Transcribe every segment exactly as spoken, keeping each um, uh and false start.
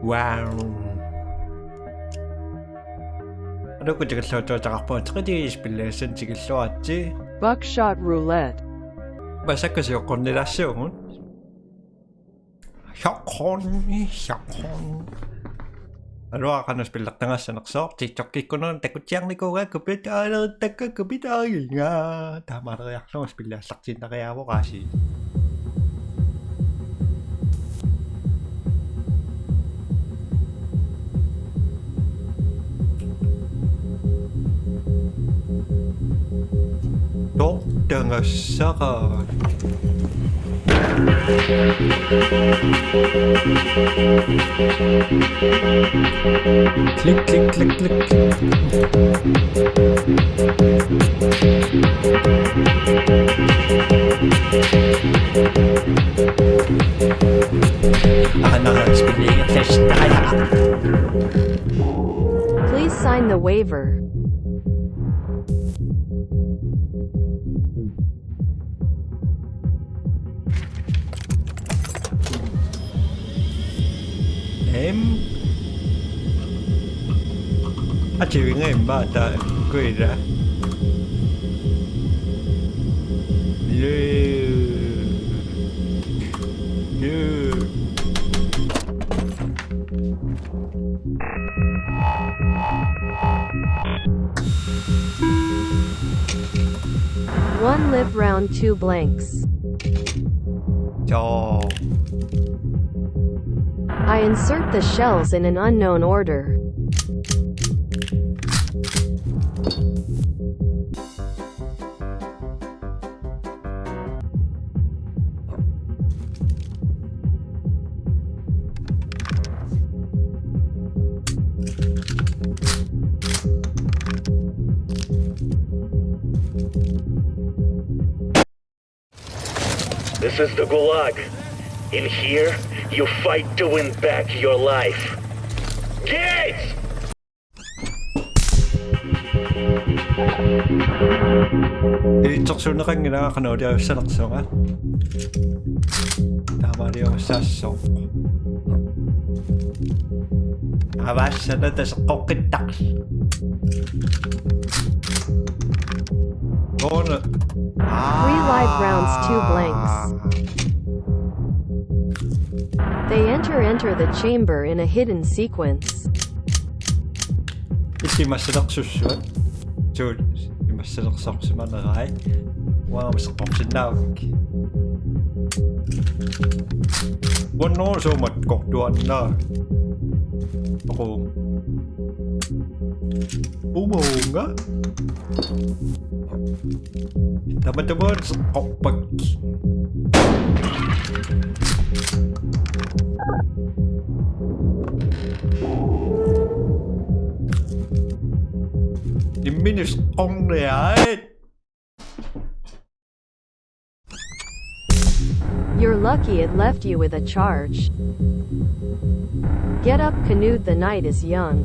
Wow. Aluukkut tikilluarusuttaqarpugut, tre D spilliassat tikilluaritsi. Buckshot roulette. Massakkut sioqqornilaassuugut. Sioqqorni, sioqqorni. Aluara qanoq spillertagaassanersoq, TikTokikkununnga takutiarnikuuara, kupitaalertakka kupitaaginga. Taamaaleriarlugu spilliallartiinnariaavoq aasiit. Toqqagassara. Klik, klik, klik, klik. Ana spilling test. Please sign the waiver. Em. Achivinga imma ta kuira. Lu. Lu. One live round, two blanks. Joo. I insert the shells in an unknown order. This is the Gulag. In here, you fight to win back your life. Gates! Ilitsersuunneqanngilanga qanoq iliorussanersunga. Taamaaliorussaassaaq. Avaassanata seqqoqqittarlugu. Three live rounds, two blanks. They enter, enter the chamber in a hidden sequence. Isi massalersussua. Suut imassalersorsimanerai. Uanga seqqorsinnaavik. Uannut suumat kortuanna. Oqu. Umounga. Tamatumuuna seqqorpakka. Imminut seqqorniarit. You're lucky it left you with a charge. Get up, Knud, the night is young.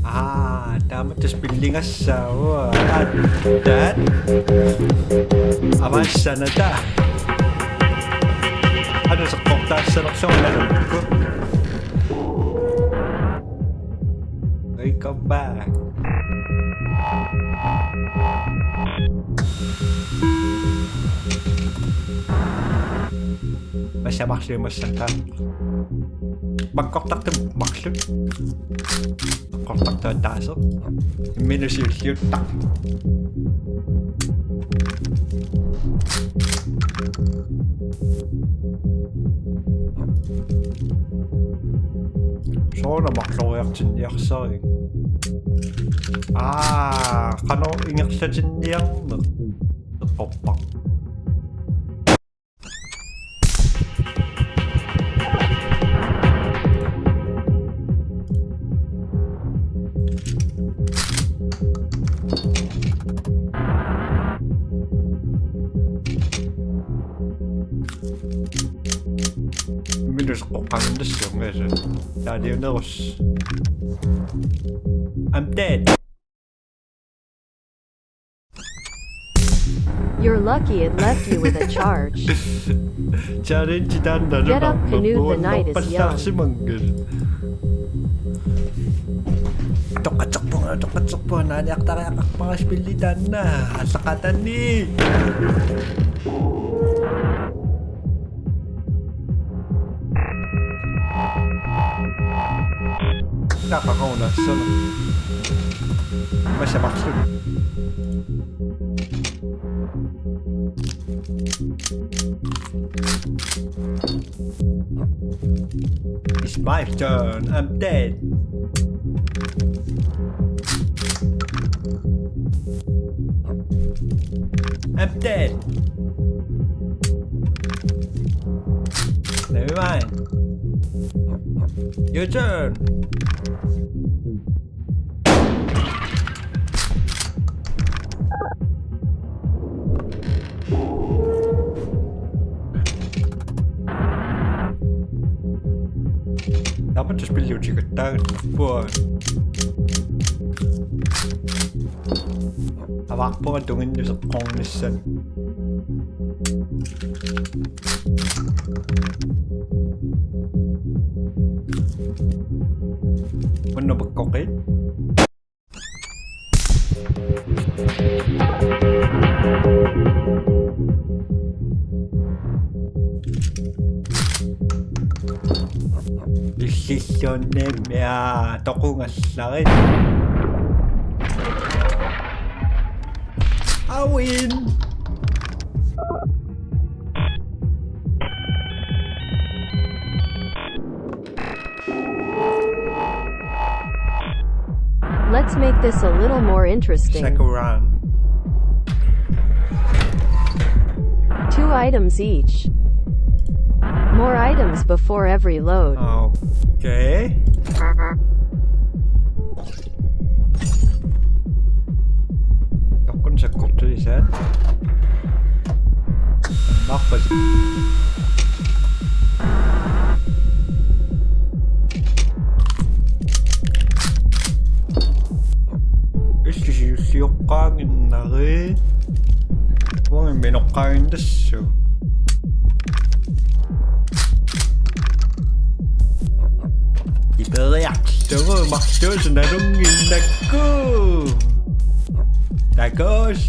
Aa, taamatut spillingassaavoq. Aatsaat. Avaassanata. Anu seqqortaassanersoq nalukku. Welcome back. Massa marluk massakkut. Makkortartut marluk. Makkortartut ataaseq. Imminut siulliuttaq. Soorlu marloriartinniarsariga. Aa, qanoq ingerlatinniarneq. Eqqorpara. Imminut seqqoqqaannassaanga. Taaliunerus. I'm dead. You're lucky it left you with a charge. Challenge taanna. Get up, Canoe, the night is young. Toqqatserpunga, toqqatserpunga, naaniartariaqarpara spilli taanna. Allaqatanni. Taqaqauna sana. Massa marluk. It's my turn. I'm dead. I'm dead. Never mind. Your turn. Taamatut spilliutigattaarpugut. Avaarpunga tunginnuseqqornissaq. Unnup ukkoqi. Illilluunniimmi, aa, toqungallarit. I win. Let's make this a little more interesting. Second round. Two items each. More items before every load. Okay. Takkun sakkortulisaat. Naappat. Illit siulliuqqaannginnari. Uanga minoqqaannginnassooq. Iperiarlugu marluusoq nalunnginnakku. Takuss.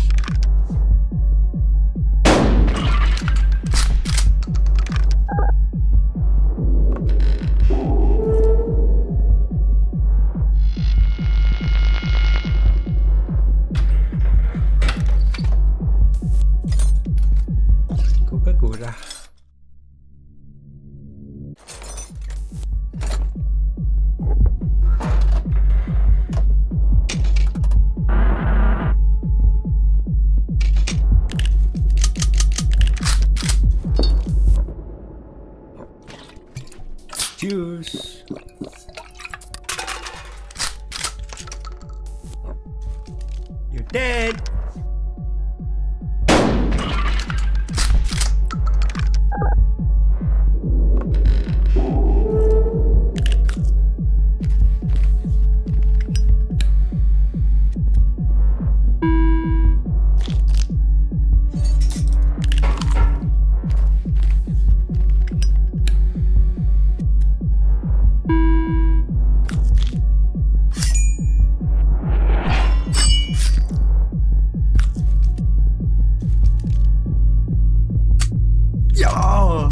Coca-Cola. Juice. You're dead. Ja!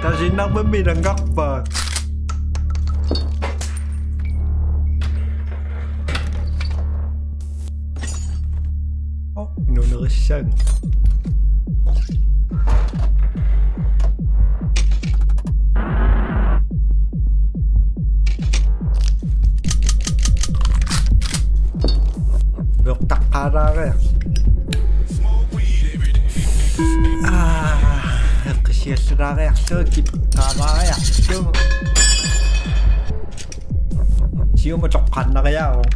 Tasiinnarmammi ilanngarpaa. Oh, inuunerissaanga. Uertaqqaalaariarlugu. Aa, eqqissiallalaariarlugu, kippaalaariarlugu. Siumut toqqaannariaavoq.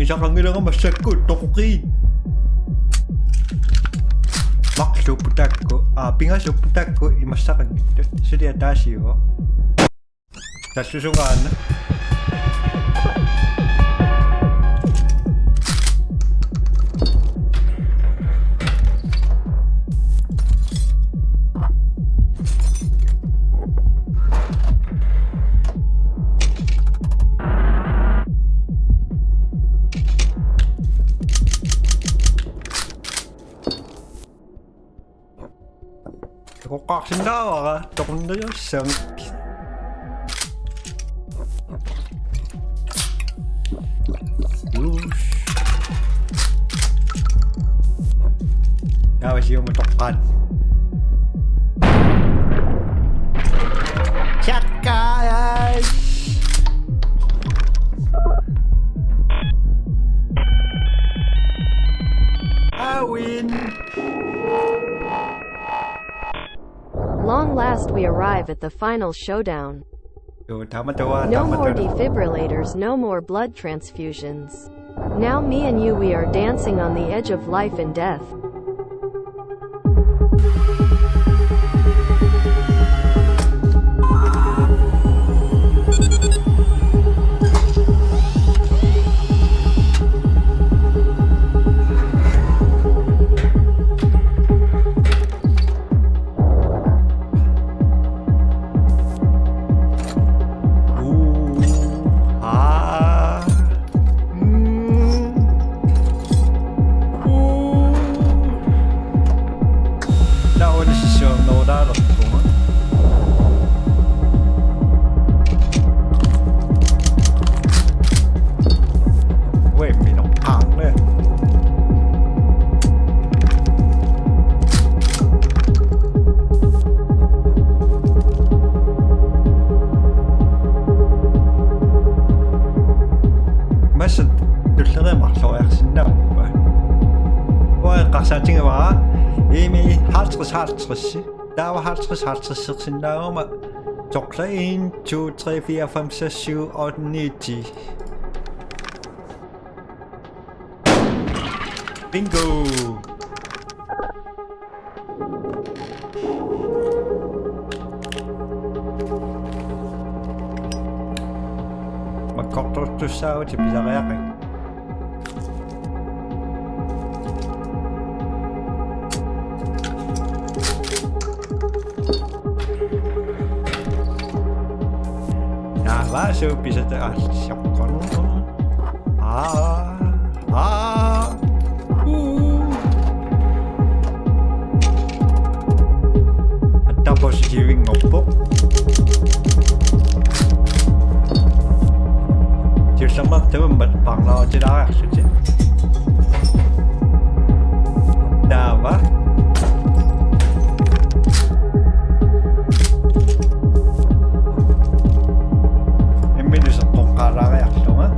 Pisaqanngilanga massakkut toqoqiit. Marluupput taakku. Aa, pingaasuupput taakku imassaqanngitsut. Suli ataasiuvoq. Tallusungaana. Toqoqqaarsinnaavara toqunnajassavik. Uus. Taava siumut toqqaat. Chakkas! I win! Long last, we arrive at the final showdown. Joo, taama taava, no taama more taava. Defibrillators, no more blood transfusions. Now me and you, we are dancing on the edge of life and death. Uu, aa. Mm. Uu. Taava una sissuernerulaalerpunga. Uimmi noqqaarne. Massa tulleriit marloriarsinnaappat. Uanga eqqarsaatigivara Emil halvtreds halvtreds. Taava halvtreds halvtredsersinnaaguma. Soorlu en, to, tre, fire, fem, seks, syv, otte, ni, ti. Bingo! Makkortortussaavatit pisariaqarput. Naavaasu pisata allisoqqornu. Aa, aa, uu. Atta positivingorpoq. Siullermeertumik paarlaarutilaariarlutik. Taava. Imminut isertoqqaalaariarlunga.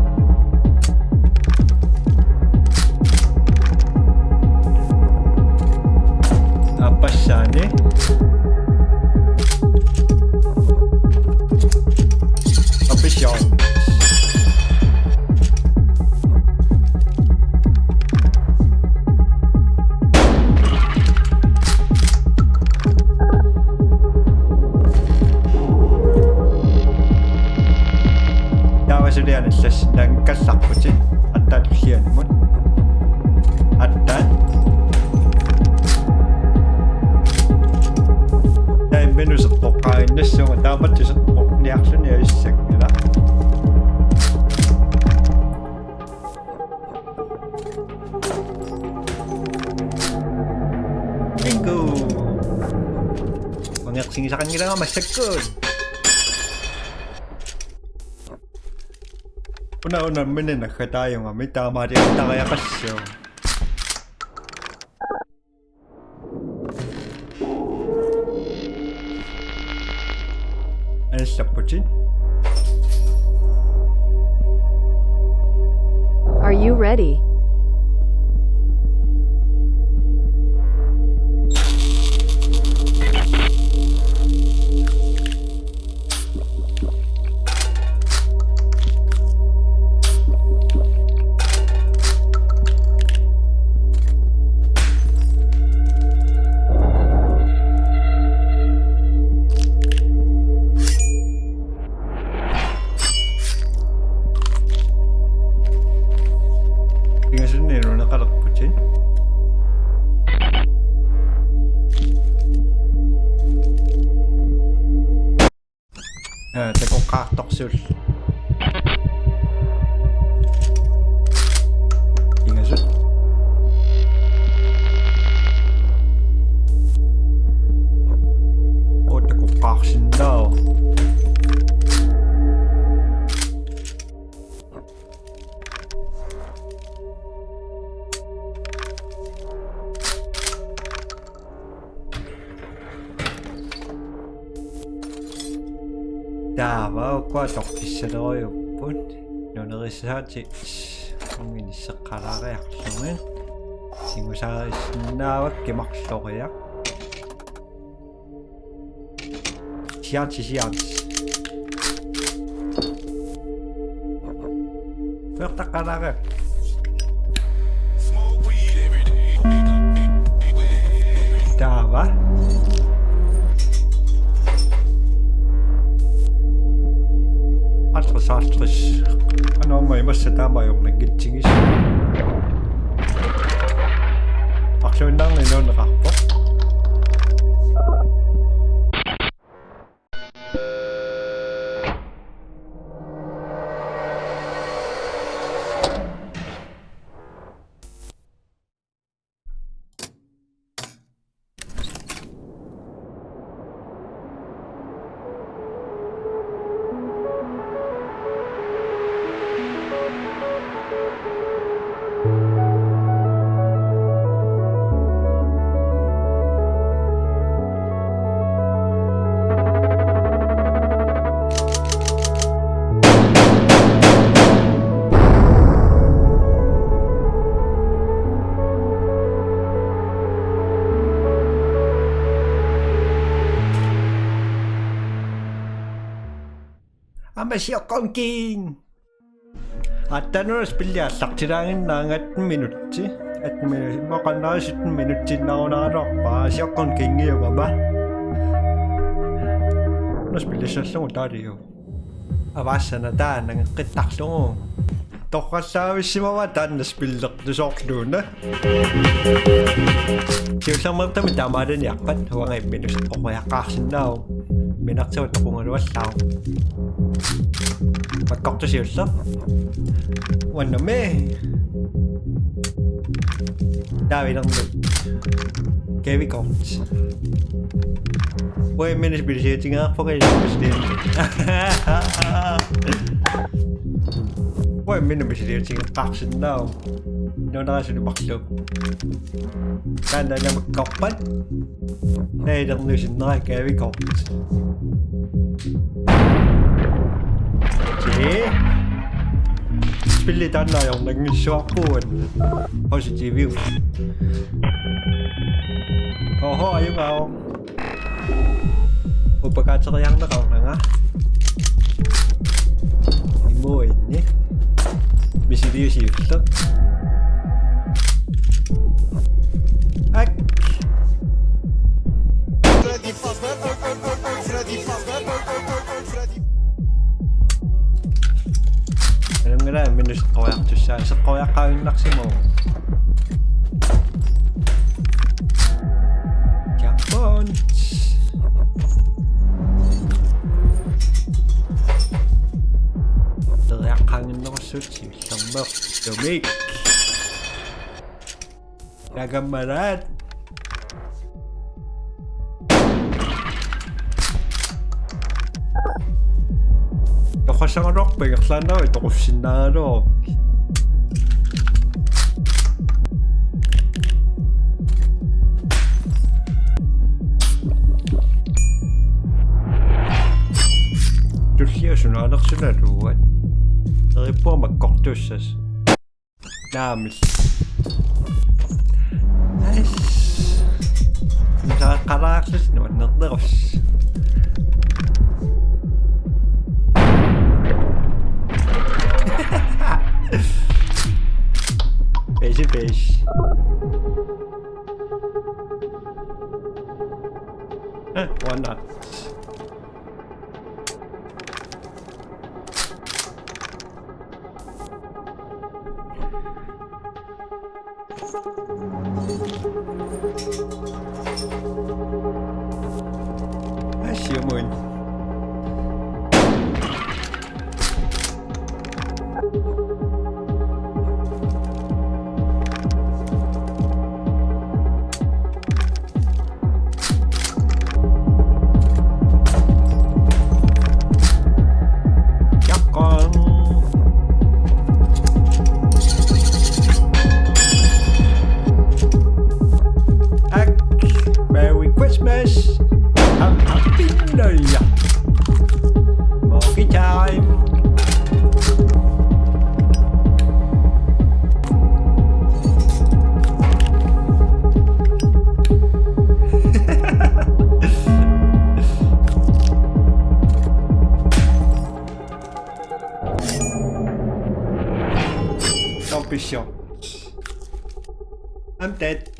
Aappassaani. Official. Taava suli anallassinnaanngikkallarputit attaat tullianut. Attaat. Taava imminut isertoqqaaginnassuunga, taamatut isertoqqaarniarluni ajussanngilaq. Bingo! Mangersigisaqanngilanga massakkut. Una, una, minna naggataajugami taamaaliortariaqassaaq. Anillapputit. Are you ready? Aa, takoqqaartorsuullu. Ingasut. Oo, takoqqaarsinnaavoq. Taava ukua toqqissalerujupput. Nunerisaatit unginnisseqqalaariarlugit. Tingusaarissinnaavakkit marloriarlugit. Siaatsi, siaatsi. Vertaqalaaqaaq. Taava. Halvtreds, halvtreds. Anorma imassa taama ajornanngitsigis. Arluinnarni nuunneqarpoq. Aamma sioqqunngikkiga. Aatsaat una spilli aallartilaaginnarpoq atten minutsi. Atten minutsi. Immaqa qannarisut sytten minutsiinnarunaraluarpara, sioqqunngikkiga aamma. Una spillissallugu taaliu. Avaassana taanna nangeqqittarlugu. Torrallaavissimavara taanna spillertusoorluuna. Siullermeertami taamaaliniarpat uanga imminut seqqoriaqqaarsinnaavoq. Minartigut toqungaluallaavoq. Makkortoq siulleq. Uannumi. Taavinernut. Gavikort. Uanga imminut spilisiutigereerpunga ilaa. Uanga imminut misiliutigeqqaarsinnaavoq. Nuunera suli marluk. Taanna makkorpat. Naalernusinnera gavikort. Tee. Spilli taanna ajornanngissuarpugut. Positivius. Oho, ajugaavoq. Upakaateriarneqarnanga. Imuinni. Misiliu siulleq. Ak. Alungala imminut seqqoriartussaa, seqqoriaqqaaginnarsimavoq. Japan. Teriaqqaaginnerussuup siullermeertumik. Nagammalaat. Toqassagaluarpat ingerlaannavik toqussinnaagaluaruk. Tullia sunaanersunaluat. Terippua makkortussas. Naamik. Ais. Imsaqqalaarlus nuannernerus. Pesi, pesi. Eh, why not? Asiamuin. Sure. I'm dead.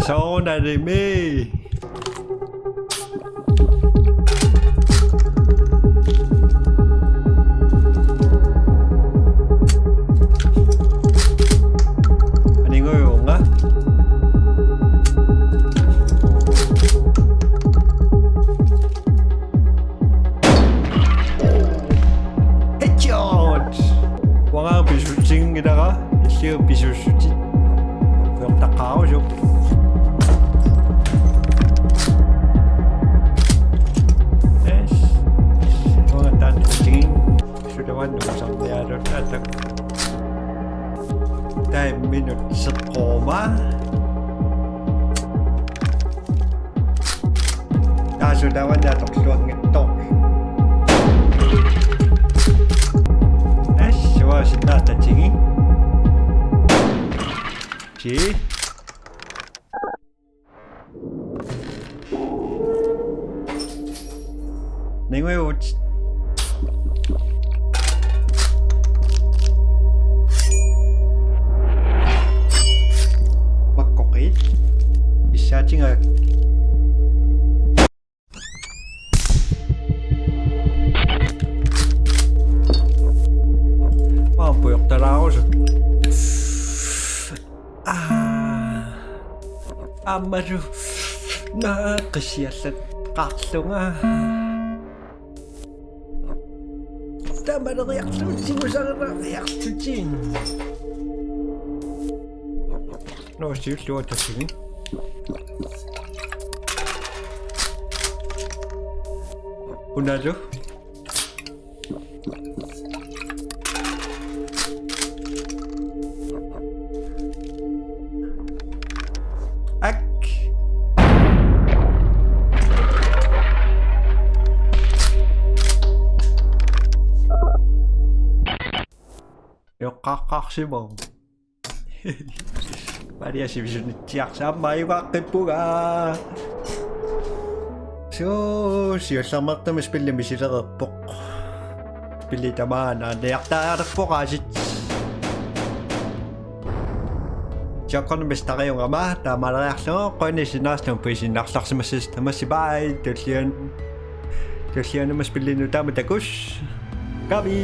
Soorunalimi. Anigujuunga. Headshot! Uanga pisuussinngilara, illiu pisuussutit. Upertaqarusup. Yes. Uanga taanna tigin. Sulavannu usarniarutta atak. Taimminut seqqoruma. Taasulavanna atorluanngitsoq. Assua sinnaattatigi. Si. Ninguiut. Makkoqi. Issaatinga. Maapujortalaarusut. Aa. Aammalu. Naa qissiallat qarlunga. Tamaleriarlugu tigusarilaariarlutin. Nå, siulluat tassagin. Unalu. Ak. Eqqaqqarsimavoq. Maria sivisunitsiarsaamma ajugaqqippunga. Suu, siullermeertumik spilli misilereerpoq. Spilli tamaana niartaalerpoq aasiit. Jokkoni mestariungama tamaleriarlugu qujanaq sinnaaslugu pisinnarlarsimassasi tamassi bye. Tullian-, tullianut spillinut taama takuss'. Kavi.